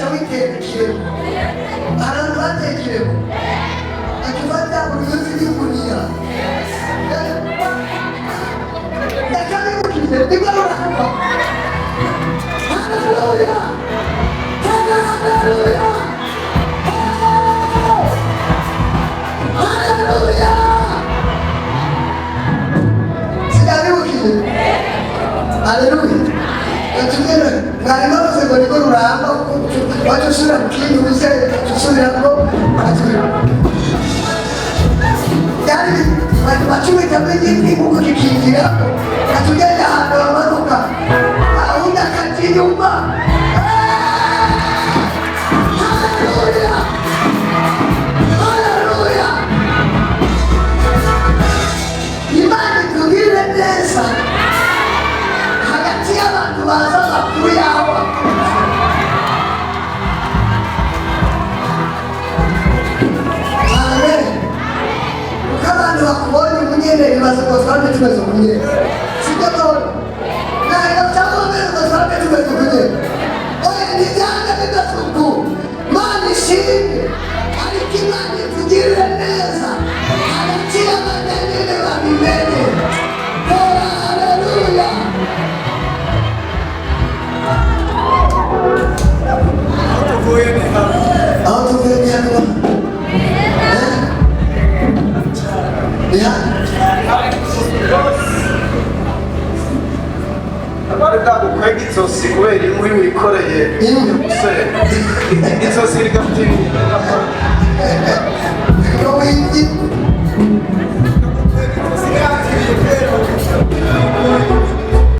Ugaca witera ikiremo. Hari abantu bateye ikiremo, akifata uruyuzi rw'igunira. Ndakabibukije nibwo ruramba. Haleluya, haleluya, haleluya! Sinabibukije. Haleluya! Natugenda mwarimu avuze ngo nibwo ruramba, wacu usubira mu kindi uze usubiramo. Byari bacubitamo igiti kuko kikinjiramo, katugenda ahantu bamanuka, ahunda akaca inyuma. Haleluya, haleluya! Imana itugirire neza hagati y'abantu baza amakuru yaho baturutse. Amen. Kuko abantu bakubonye umunyene bibaza ngo twambe tumeze umunyene, sibyo? None ntabwo cyangwa ngo twambe tumeze umunyene. Oya, ntibyange bimeze uku. Mana ishimwe, ariko Imana itugirire neza hagati y'abanyene babimenye. Tora haleluya! Tuvuye ni hamwe. Aho tuvuye ni hamwe. Ni hamwe. Bari bwagukwega izosi kubera inkwi wikoreye. Inkwi. Gusenya izosi rigafite ibintu. Ngo